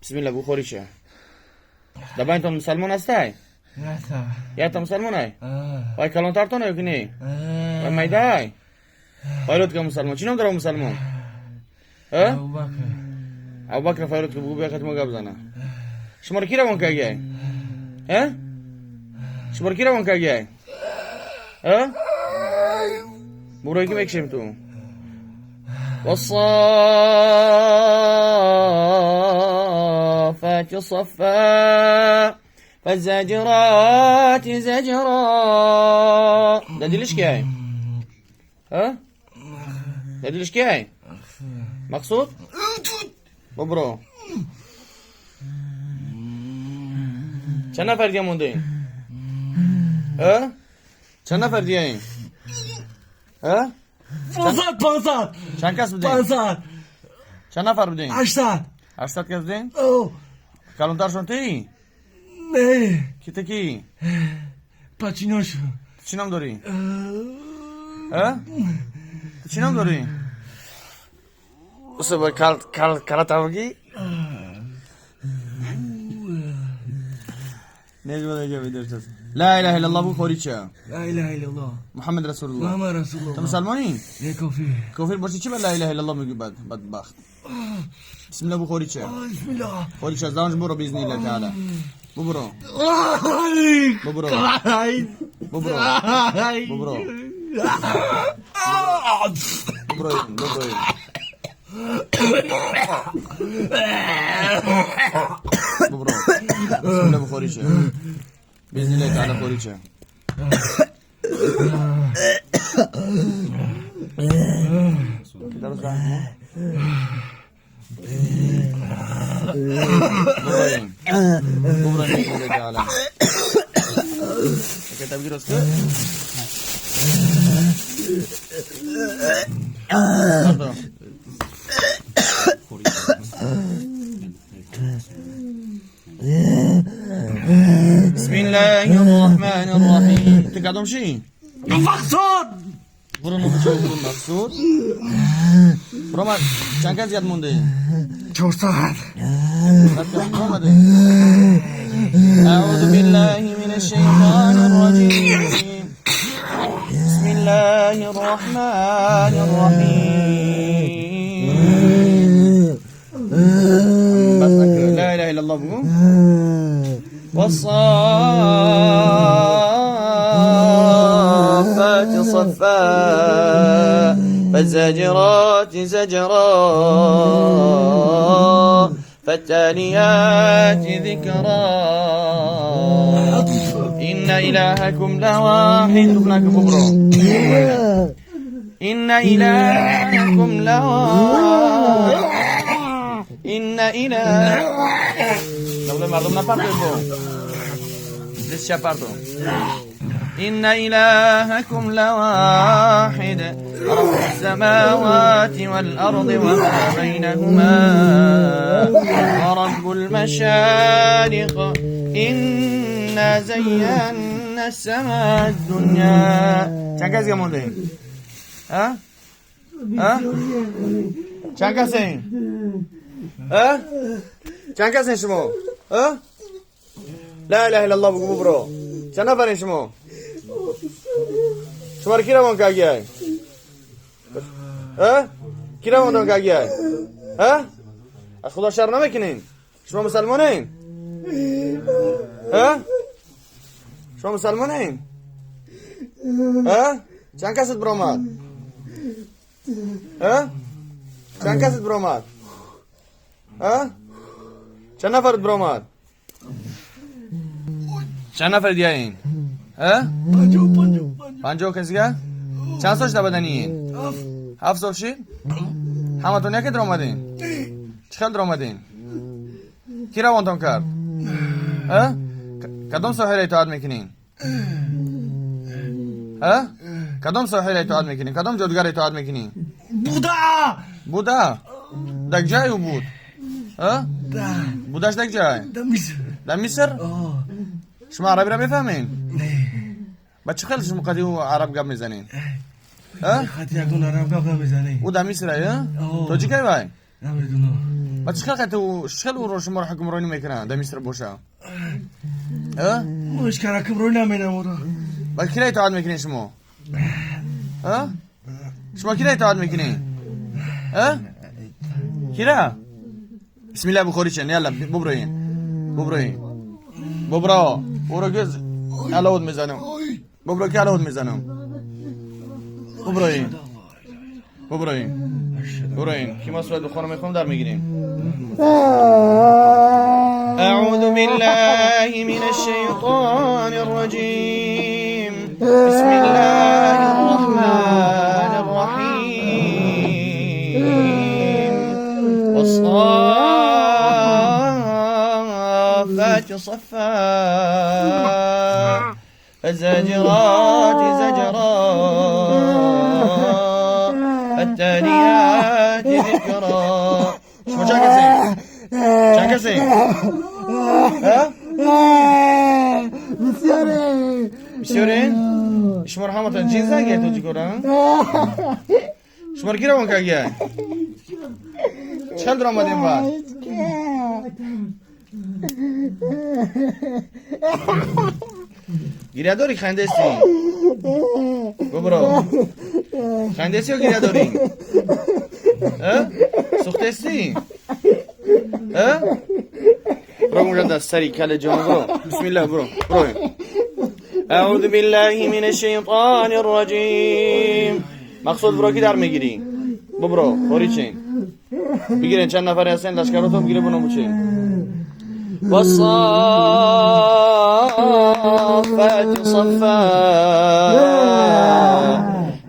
Бисмилла, бу хориша. Дабайнтон мусалмон ҳастай? Якта мусалмонай? Вай калонтартон ё ки не? Вай майдай? Файрод ка мусалмон. Чӣ ном дора мусалмон? Абубакр. Файрод ка, бугу бия, қати мо гап зана. Шуморо ки равон кардиай? Шуморо ки равон кардиай? Бурои ки мекушем ту. والصافات صفا فالزاجرات زجرا. ده دلش كي ها؟ ده دلش كي مقصود؟ ببرو. چند نفر دیگه مونده این؟ ها؟ چند نفر دیگه این؟ ها؟ 500، 500. چند کس بودین؟ 500. چند نفر بودین؟ 800. 800 کس بودین؟ او. کلانترشون تی؟ نه. کی تا کی؟ پاچیناشو. چی نام داری؟ ها؟ چی نام داری؟ اصلا کال کال کالا تاوگی؟ لا اله الا الله، بو خوریچه. لا اله الا الله. محمد رسول الله. محمد رسول الله. تو مسلمانی؟ نه، کافر. کافر باشی چی به لا اله الا الله میگی؟ بد بدبخت. بسم الله، بو خوریچه. بسم الله. خوریچه، از دانش برو، باذن الله تعالی. بو برو، بو برو، بو برو، بو برو، بو برو، بو برو، بو برو. بسم الله، بو خوریچه، باذن الله تعالی خوریچه. درست. ببریم، ببریم، باذن الله تعالی. کتاب گیروس که بسم الله الرحمن الرحیم. تقعدهم شي؟ مقصود. برو نو، برو مقصود. برو. ما چند کس یاد مونده؟ 400. اومده. اعوذ بالله من الشیطان الرجیم. بسم الله الرحمن الرحیم. بس، لا اله الا الله بگو. والصافات صفا فالزاجرات زجرا فالتاليات ذكرا. إن إلهكم لواحد. إن إلهكم لواحد. إن إله مردم نپرتو، دست پرتو. إن إلهكم لواحد. رب السماوات والأرض وما بينهما ورب المشارق. إنا زينا السماء الدنيا. چند کسی مونده؟ ها؟ ها؟ چند کسی؟ ها؟ چند کسی شما؟ ها؟ لا اله الا الله بگو، برو. چند نفرین شما؟ شما رو کی روان کردی؟ ها؟ کی روان کردی؟ ها؟ از خدا شرم نمیکنین؟ شما مسلمانین؟ ها؟ شما مسلمانین؟ ها؟ چند کست برآمد؟ ها؟ چند کست برآمد؟ ها؟ چند نفرت برآمد؟ چند نفر دیگه این؟ ها؟ 50، 50. 50 کسی دیگه؟ چند سال شده بدنی این؟ 7 سال شد؟ همتون یکی در آمدین؟ چه در آمدین؟ کی روانتان کرد؟ ها؟ کدام ساحر اطاعت میکنین؟ ها؟ کدام ساحر اطاعت میکنین؟ کدام جادوگر اطاعت میکنین؟ بودا. بودا؟ در جای او بود؟ ها؟ بوداش در جای؟ در مصر. در مصر؟ شما عربی را میفهمین؟ نه. با چه خیلی شما قدی او عرب گپ میزنین؟ ها؟ خاطی یکون عرب گپ نمیزنی. او در مصر ها؟ تاجیکی وای؟ Намедонам. Ба чӣ хел чӣ хел ӯро шуморо ҳукмронӣ мекунад дар Миср боша? А? Мо ҳеч кара ҳукмронӣ наменамода. Ба кира итоат мекунед шумо? А? Шумо кира итоат мекунед? А? Кира? Бисмилла бухорӣ чен, ялла буброин. Буброин. Бубро. Ӯро ки алавот мезанам. Бубро ки алавот мезанам. Буброин. Буброин. Буброин. Ки ма сурат бухоро мехонам дар мегирем. أعوذ بالله من الشيطان الرجيم بسم الله الرحمن الرحيم والصافات صفا فالزاجرات زجرا فالتاليات ذكرا. شما چند کسی؟ چند کسی؟ بسیاره. بسیاره؟ شما رو همتون جین زنگه تو جیگورن؟ شما رو کی روان کردی؟ چند در آمدیم بعد؟ گریه داری خنده سی؟ ببرو خنده سی یا گریه داری؟ سوخته سی؟ برو اونجا دست سری کل جان برو. بسم الله برو برو. اعوذ بالله من الشیطان الرجیم. مقصود برو کی در میگیری؟ ببرو خوری چین بگیرین چند نفر هستن لشکراتون بگیره بونو بچین. والصافات صفا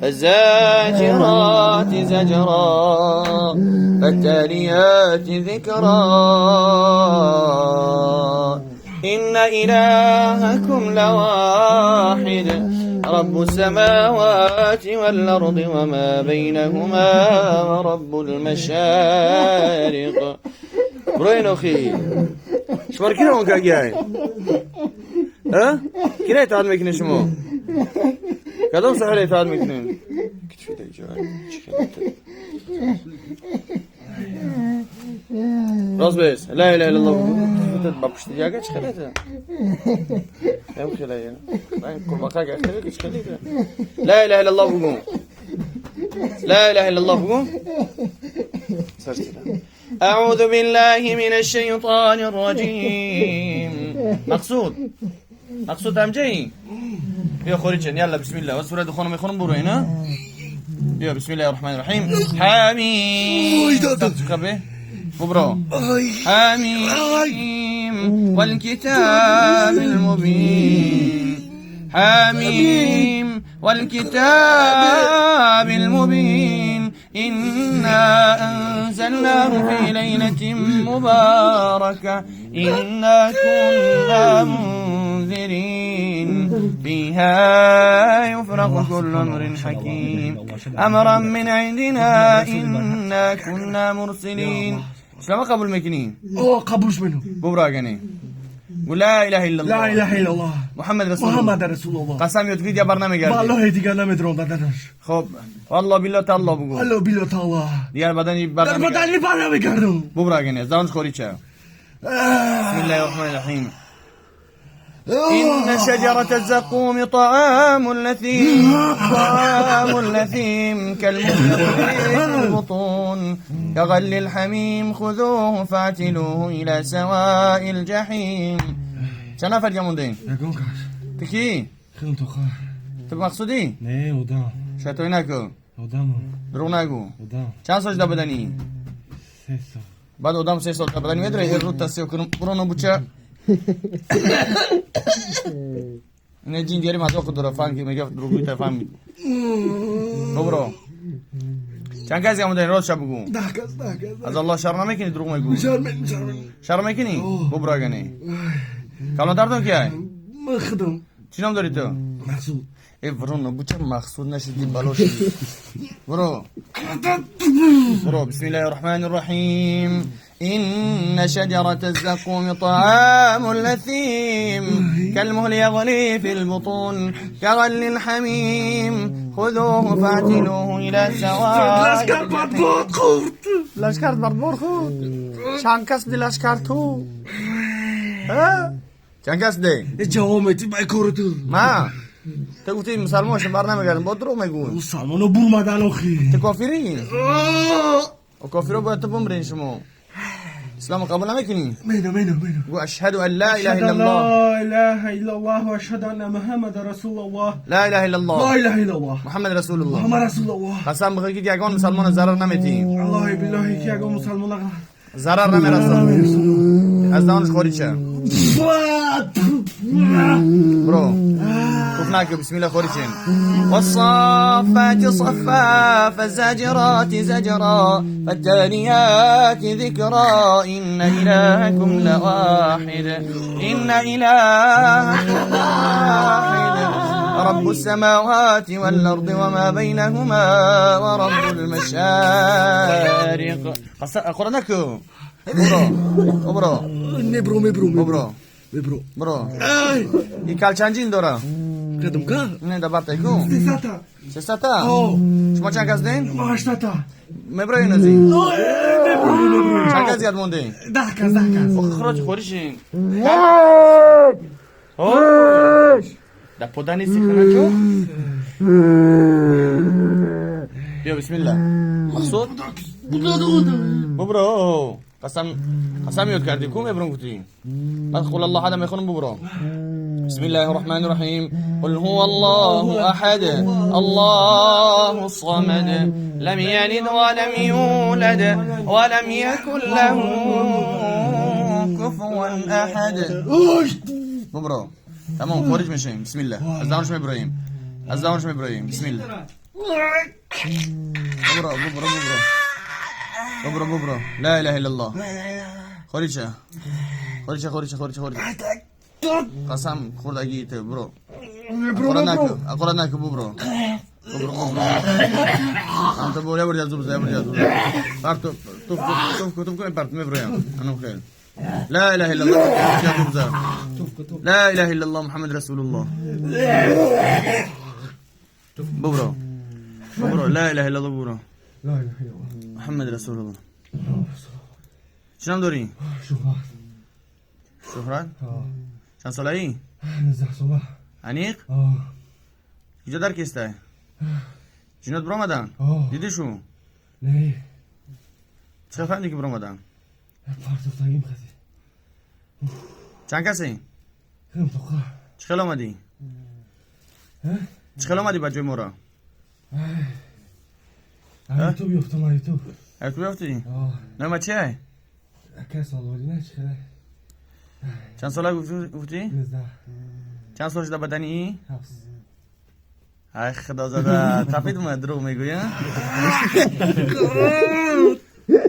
فالزاجرات زجرا فالتاليات ذكرا إن إلهكم لواحد رب السماوات والأرض وما بينهما ورب المشارق. بروين أخي شما کی روان کردی؟ ها؟ کی را اطاعت میکنی شما؟ کدام سحر اطاعت میکنین؟ راست بیس لا اله الا الله. با پشت دیگه چه خیلیه؟ هم خیلیه. من قرباقه خیلی چه خیلیه؟ لا اله الا الله بگو. لا اله الا الله بگو. اعوذ بالله من الشیطان الرجیم. مقصود مقصود هم جایی؟ بیا خوری چن یلا بسم الله و سوره دخانو میخونم برو اینا. بیا بسم الله الرحمن الرحیم. حمیم. ببرو. حمیم والکتاب المبین. حمیم والکتاب المبین. إنا أنزلناه في ليلة مباركة إنا كنا منذرين فيها يفرق كل أمر حكيم أمرا من عندنا إنا كنا مرسلين. شلون قبول مكنين؟ اوه قبولش منه. ببرا قول لا اله الا الله. لا اله الا الله. محمد رسول الله. محمد رسول الله. قسم یاد گیری برنامه گردی. والله دیگه نمیدونم بدنش. خب والله بالله تعالی بگو. والله بالله تعالی. دیگر بدنی برنامه. در بدنی برنامه گردم. ببرا گنه زانش خوری چه. بسم الله الرحمن الرحیم. إن شجرة الزقوم طعام لثيم طعام لثيم كالمهل في البطون كغل الحميم خذوه فاعتلوه إلى سواء الجحيم. چند نفر دیگه موندین؟ نگاه کن. تو کی؟ خودم تو خواه. تو مقصودی؟ نه اودم. شطوری نکن. اودم. دروغ نگو. اودم. چند سال شده بدنی؟ 3 سال. بعد اودم 3 سال بدنی میداره یه رو تسیو کنم برو بچه. نه جین دیاری مذاق داره فهم که میگه دروغی تا فهمید. برو. چند کسی آمدن راست شب بگو. 10 کس 10 کس. از الله شرم نمیکنی دروغ میگو. شرم میکنی؟ ببرو اگه کلانتر تو کیه؟ من خودم. چی نام داری تو؟ مقصود. ای برو بچه مقصود نشدی بلا شدی. برو. برو بسم الله الرحمن الرحیم. إن شجرة الزقوم طعام لثيم كالمهل يغلي في البطون كغل الحميم خذوه فاعتلوه إلى سواء لشکر برباد خورد. لشکر برباد خورد. چند کس دی لشکر تو؟ چند کس دی؟ جواب میتی بای کار تو. ما تو گفتی مسلمان شم بر نمیگردم، با دروغ میگون. مسلمانو برمدن آخی. تو کافری؟ و کافرو باید تو بمرین شما. اسلام قبول نمیکنی؟ مینو مینو مینو. گو اشهد ان لا اله الا الله. لا اله الا الله و اشهد ان محمد رسول الله. لا اله الا الله. لا اله الا الله. محمد رسول الله. محمد رسول الله. قسم بخیر که یگان مسلمان ضرر نمیتی. الله بالله که یگان مسلمان ضرر نمیرسه. از دهانش خارج شه. برو. خفناك بسم الله خارجين. والصافات صفا فالزاجرات زجرا فالتاليات ذكرا إن إلهكم لواحد إن إلهكم لواحد رب السماوات والأرض وما بينهما ورب المشارق. قرآنك برو برو نبرو مبرو برو مبرو برو. این کلچنجین داره. کدوم که؟ نه دبرت کو. 3 تا. 3 تا. شما چند کس دین؟ ما 8 تا. مبروی نزی. مبرو مبرو. چند کس زیاد مونده؟ 10 کس 10 کس. خراج خوریشین. در پودن نیستی خانه چو؟ بیا بسم الله. مقصود؟ ببرو. قسم قسم یاد کردی کو مبرون گفتی. بعد قول الله احد میخونم ببرو. بسم الله الرحمن الرحیم. قل هو الله احد الله الصمد لم يلد ولم يولد ولم يكن له كفوا احد. ببرو. تمام خارج میشیم. بسم الله. از دهانش میبریم. از دهانش میبریم. بسم الله. ببرو ببرو ببرو ببرو ببرو. لا اله الا الله. خارج شه. خارج شه خارج شه خارج شه خارج شه. قسم خوردگی تو برو. قرآن نکو قرآن نکو ببرو ببرو ببرو. انت برو برو جذب برو جذب. پرت توف توف توف کن پرت میبریم. انو خیر. لا اله الا الله. لا اله الا الله محمد رسول الله. ببرو ببرو. لا اله الا الله ببرو. لا اله الا الله محمد رسول الله. چی نام داری؟ شهرت. شهرت؟ چند ساله ای؟ 19 ساله. انیق؟ کجا در کسته؟ جنات برآمدن؟ دیدی شو؟ نه. چه فهمیدی که برآمدن؟ پرتوفتگیم خزی. چند کسی؟ خیلی توخه. چه خیلی آمدی؟ چه خیلی آمدی با جای مورا؟ یوتیوب یافتم یوتیوب. یوتیوب یافتی؟ نه ما چیه؟ کس سال نه چه خیلی. چند ساله گفتی؟ 19. چند سال شده بدنی ای؟ 7. ای خدا زده تپید اومد دروغ میگوی ها؟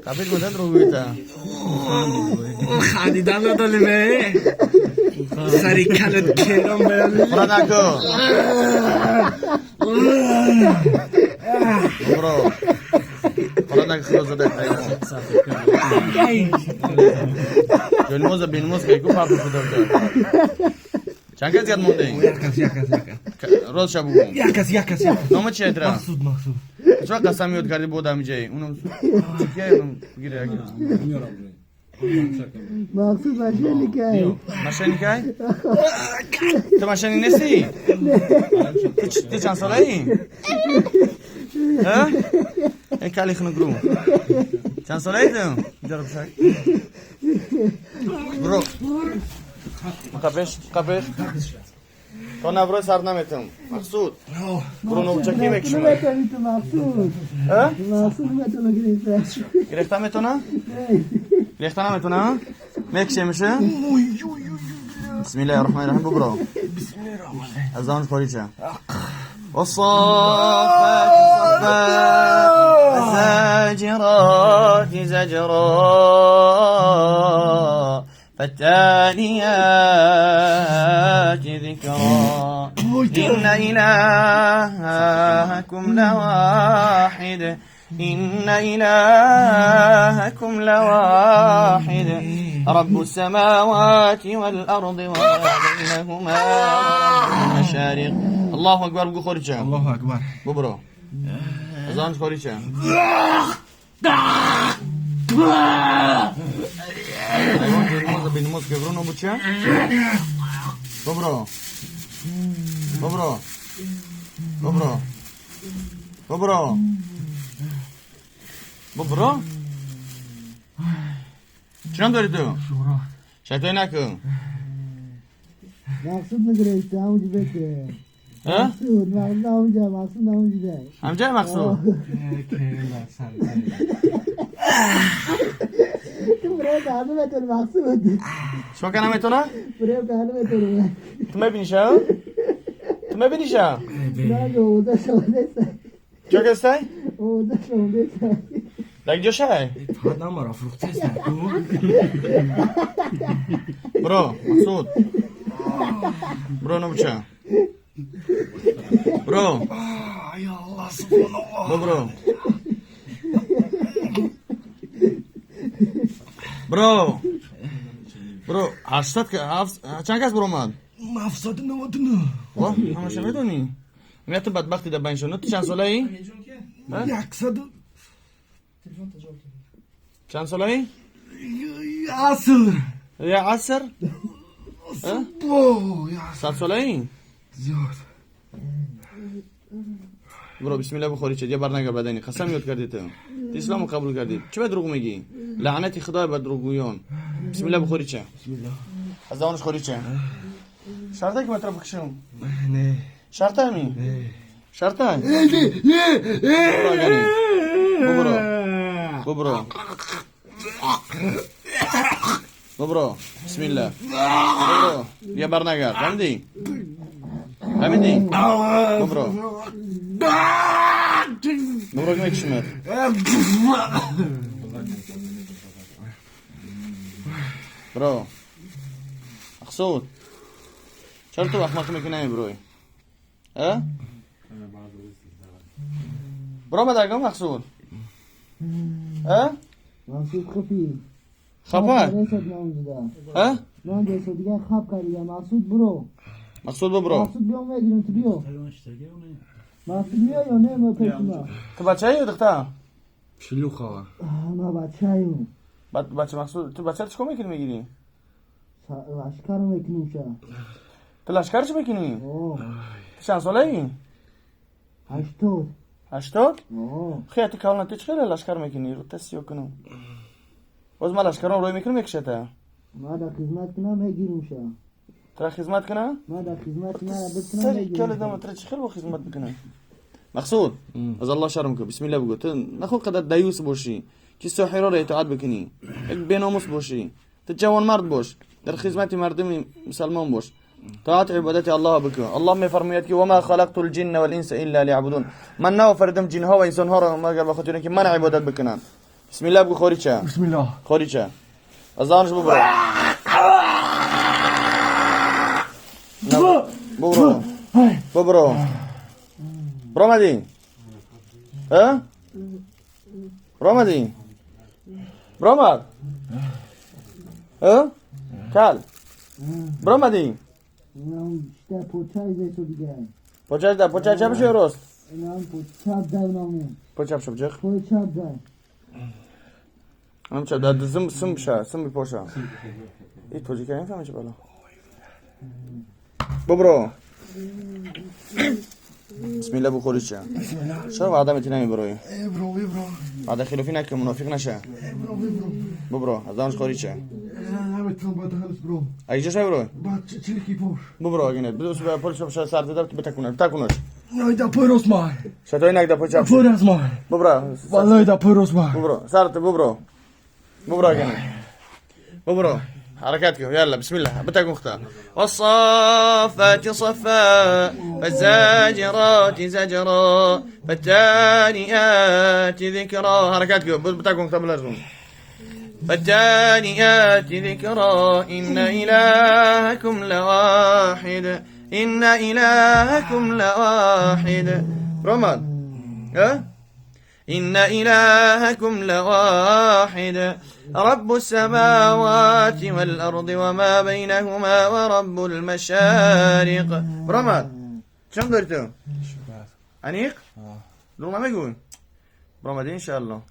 تپید اومد دروغ گویی تا خندیدن نداری به سری کلت کرم به خورا نکو برو خورا نکو خدا زده جنموز بینموز که کو فرق خدا چند کس یاد مونده؟ یک کس یک کس یک کس روز شب بگو یک کس یک کس. نام چیه ترا؟ مقصود مقصود. چرا قسم یاد کردی بود همینجایی؟ اونم چیه اونم گیره مقصود ماشینی که ماشینی که؟ تو ماشینی نیستی؟ تو چند ساله ای؟ ها؟ این کالی خنو گروم چند ساله ای تو؟ جرب شک برو قپش قپش تا نبرو سر نمیتم مقصود برو نوچکی میکشم. نمیتونی تو مقصود مقصود میتونه گرفته گرفته میتونه؟ گرفته نمیتونه؟ میکشه میشه؟ بسم الله الرحمن الرحیم ببرو. بسم الله الرحمن الرحیم. از دهانش خارج شه. والصافات صفا فالزاجرات زجرا فالتاليات ذكرا إن إلهكم لواحد إن إلهكم لواحد رب السماوات والأرض وما بينهما رب المشارق. الله اکبر بگو خوری چه؟ الله اکبر. ببرو. از آنش خوری چه؟ حیوان که نماز که برو نبود چه؟ ببرو. ببرو. ببرو. ببرو. ببرو. چی داری تو؟ شیطانی نکن. مقصود میگیره همونجا بده. مقصود اونجا، مقصود اونجا. همجا مقصود. تو برای کارو میتونه مقصود. شما که نمیتونه؟ برای کارو میتونه. تو میبینیشم؟ تو میبینیشم؟ نه اودا شونده. چه کستی؟ اودا شونده. دک جا شای؟ فقط مرا فروخته است. برو مقصود. برو نبچه. برو. یا الله سبحان الله. برو. برو. برو 800 که چند کس برو اومد؟ 799. واه همش میدونی. میاد تو بدبختی در بینشون. تو چند ساله ای؟ 100. چند ساله ای؟ عصر. یا عصر؟ 100 ساله ای؟ زیاد. برو بسم الله بخوری چه دیگه برنگرد بدنی. قسم یاد کردی تو. اسلامو قبول کردی. چه به دروغ میگی؟ لعنت خدای به دروغگویان. بسم الله بخوری چه؟ بسم الله. از دهانش خوری چه؟ شرطه که مطرح بکشم؟ نه. شرطه همی؟ نه. شرطه؟ نه. برو اگنی. ببرو. ببرو. ببرو. بسم الله. ببرو. بیا برنگرد. فهمیدی؟ فهمیدی؟ ببرو. ببرو که میکشمت. برو. مقصود. چرا تو احمق میکنی بروی؟ اه؟ برو مدرگاه مقصود. اه؟ مقصود خفی. خفه؟ اه؟ من دیگه دیگه خب کردم. مقصود برو. مقصود برو. مقصود بیا میگیرم تو بیا. مقصود میای یا نه؟ ما پیشما. تو بچه‌ای یا دختر؟ شلوخه. ما بچه‌ایم. بچه مقصود تو بچه چیکار میکنی میگیری؟ لشکر میکنیم چه؟ تو لشکر چی میکنی؟ تو چند ساله ای؟ 80. 80؟ خیلی تو کالنا تو چه لشکر میکنی؟ رو تسیو کنم. باز من لشکرم روی میکنم میکشته. ما در خدمت کنم میگیرم شه. ترا خدمت کنم؟ ما در خدمت کنم بکنم. سری کل دم ترا چه خیلی خدمت بکنم. مقصود از الله شرم کن. بسم الله بگو. تو نخو قدر دیوس باشی که ساحرا را اطاعت بکنی. یک بیناموس باشی. تو جوان مرد باش. در خدمت مردم مسلمان باش. طاعت عبادت الله بکن. الله میفرماید که وما خلقت الجن والانس الا ليعبدون. من نآفریدم جن ها و انسان ها را مگر به خاطر اینکه من عبادت بکنن. بسم الله بگو خوری چه؟ بسم الله. خوری چه؟ از دهانش ببرو. ببرو. ببرو. برو مدی. ها؟ برو مدی. برو مد. ها؟ کل. برو مدی. نه پوچای زیتو دیگه. پوچای ده پوچای چپ شو راست؟ نه پوچای ده نامو. پوچای چپ جخ. پوچای ده. هم چه ده زم سم شه سم پوشا. این توجیه کنیم فهمی چه بالا. ببرو. بسم الله بخوری چه؟ چرا وعده میتی نمی بروی؟ برو برو. وعده خلافی نکن منافق نشه. برو برو. ببرو از دانش خوری چه؟ نمیتونم باید هنوز برو. اگه جاش برو؟ باید چلیکی پوش. ببرو اگه نه. بدو سوی پلیس بشه سر دادم بتکونه بتکونش. نه دا پروس ما. شتوی نک دا پوچ. پروس ما. ببرو. والله دا پروس ما. ببرو سرت ببرو. ببرو اگه نه. ببرو. حركاتكم يلا بسم الله بتاكم اختار. والصافات صفا فالزاجرات زجرا فالتاليات ذكرا. حركاتكم بتاكم اختار بالارجل. فالتاليات ذكرا إن إلهكم لواحد إن إلهكم لواحد. رمض أه؟ إن إلهكم لواحد رب السماوات والأرض وما بينهما ورب المشارق. برماد Чанд дори ту? Аниқ? Дурӯғ намегӯй? Баромадӣ, иншаалло.